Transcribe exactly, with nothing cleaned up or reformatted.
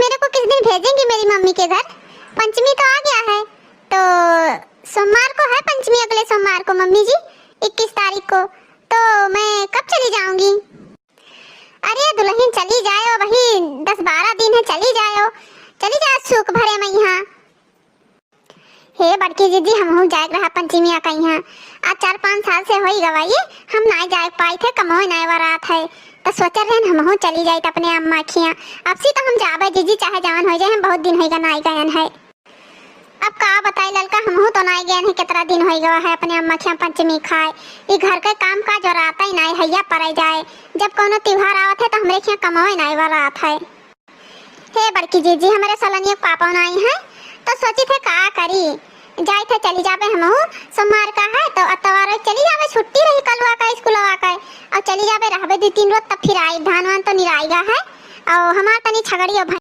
मेरे को किस दिन भेजेंगी मेरी मम्मी के घर? पंचमी तो आ गया है, तो सोमवार को है पंचमी, अगले सोमवार को मम्मी जी, इक्कीस तारीख को। तो मैं कब चली जाऊंगी? अरे दुलहिन, चली जायो, वही दस बारह दिन है, चली जायो, चली जायो सुख भरे मइहाँ। हे बड़की जीजी, हमहू जाए रहा पंचमिया कइहाँ। आज चार पाँच साल से होई गवा ये, हम नाई जाए पाई थे, कमोए नाई वरात है। त सोचे रहन हमहू चली जाइत अपने अम्मा खियाँ। अब से त हम जाबे जीजी, चाहे जवन होइ जाए, हम बहुत दिन होइगा नाई गयन है। अब का बताई ललका, हमहू तो नाई गयन है, कितना दिन होई गवा है अपने अम्मा खियाँ पंचमी खाए। ई घर के काम काज वरात ही नाई हैया परे जाए। जब कउनो त्योहार आवत है त हमरे खियाँ कमोए नाई वरात है। हे बड़की जीजी, हमरे सलनिया के पापा नाई है, तो सोचित है का करी, जाइत है चली जाबे हमहू। सोमवार का है तो अतवार चली जाबे, छुट्टी रही कलवा का, स्कूलवा का, और चली जाबे, रहबे दो तीन रोज, तब फिर आई। धान वान तो निराइगा है, और हमार तनी छगड़ी और